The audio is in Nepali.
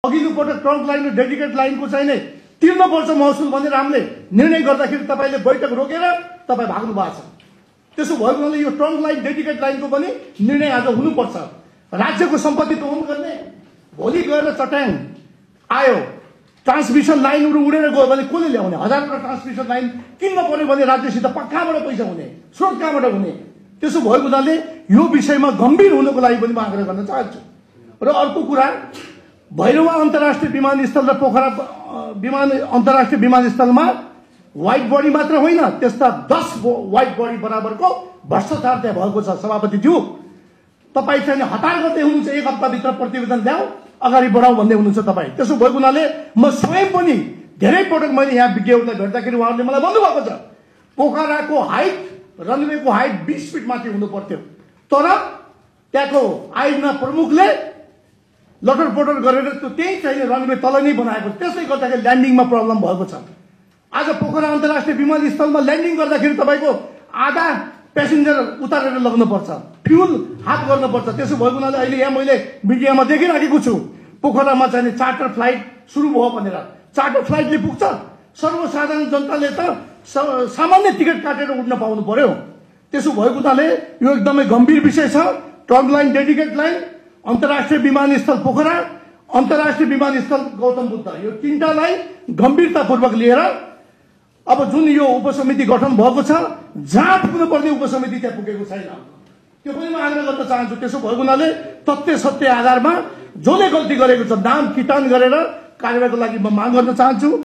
अघिल्लो पटक ट्रङ्क लाइन र डेडिकेट लाइनको चाहिँ नै तिर्नुपर्छ महसुल भनेर हामीले निर्णय गर्दाखेरि तपाईले बैठक रोकेर तपाईँ भाग्नु भएको छ। त्यसो भएको हुनाले यो ट्रङ्क लाइन डेडिकेट लाइनको पनि निर्णय आज हुनुपर्छ। राज्यको सम्पत्ति दोहन गर्ने, भोलि गएर चट्याङ आयो ट्रान्समिसन लाइनहरू उडेर गयो भने कसले ल्याउने? हजारवटा ट्रान्समिसन लाइन किन्न पर्यो भने राज्यसित कहाँबाट पैसा हुने, स्रोत कहाँबाट हुने? त्यसो भएको हुनाले यो विषयमा गम्भीर हुनको लागि पनि म आग्रह गर्न चाहन्छु। र अर्को कुरा, भैरवा अन्तर्राष्ट्रिय विमानस्थल र पोखरा अन्तर्राष्ट्रिय विमानस्थलमा व्हाइट बडी मात्र होइन, त्यस्ता 10 व्हाइट बडी बराबरको भ्रष्टाचार त्यहाँ भएको छ। सभापतिज्यू, तपाईँ चाहिँ हतार गर्दै हुनुहुन्छ, 1 हप्ताभित्र प्रतिवेदन ल्याऊ, अगाडि बढाऊ भन्दै हुनुहुन्छ तपाईँ। त्यसो भएको हुनाले म स्वयं पनि धेरै पटक मैले यहाँ विज्ञहरूलाई भेट्दाखेरि उहाँहरूले मलाई भन्नुभएको छ पोखराको हाइट, रनवेको हाइट 20 फिट माथि हुनु पर्थ्यो, तर त्यहाँको आयोजना प्रमुखले लटर पटर गरेर त्यो त्यही चाहिँ रनवे तल नै बनाएको, त्यसले गर्दाखेरि ल्यान्डिङमा प्रब्लम भएको छ। आज पोखरा अन्तर्राष्ट्रिय विमानस्थलमा ल्यान्डिङ गर्दाखेरि तपाईँको आधा प्यासेन्जर उतारेर लग्नुपर्छ, फ्युल हात गर्नुपर्छ। त्यसो भएको हुनाले अहिले यहाँ मैले मिडियामा देखिराखेको छु पोखरामा चाहिँ चार्टर फ्लाइट सुरु भयो भनेर। चार्टर फ्लाइटले पुग्छ? सर्वसाधारण जनताले त सामान्य टिकट काटेर उड्न पाउनु पर्यो। त्यसो भएको हुनाले यो एकदमै गम्भीर विषय छ। ट्रङ्क लाइन, डेडिकेट लाइन, अन्तर्राष्ट्रिय विमानस्थल पोखरा, अन्तर्राष्ट्रिय विमानस्थल गौतम बुद्ध, यो तीनटालाई गम्भीरतापूर्वक लिएर अब जुन यो उपसमिति गठन भएको छ, जहाँ पुग्नुपर्ने उपसमिति त्यहाँ पुगेको छैन, त्यो पनि म आग्रह गर्न चाहन्छु। त्यसो भएको हुनाले तथ्य सत्य आधारमा जसले गल्ती गरेको छ नाम किटान गरेर कारबाहीको लागि म माग गर्न चाहन्छु।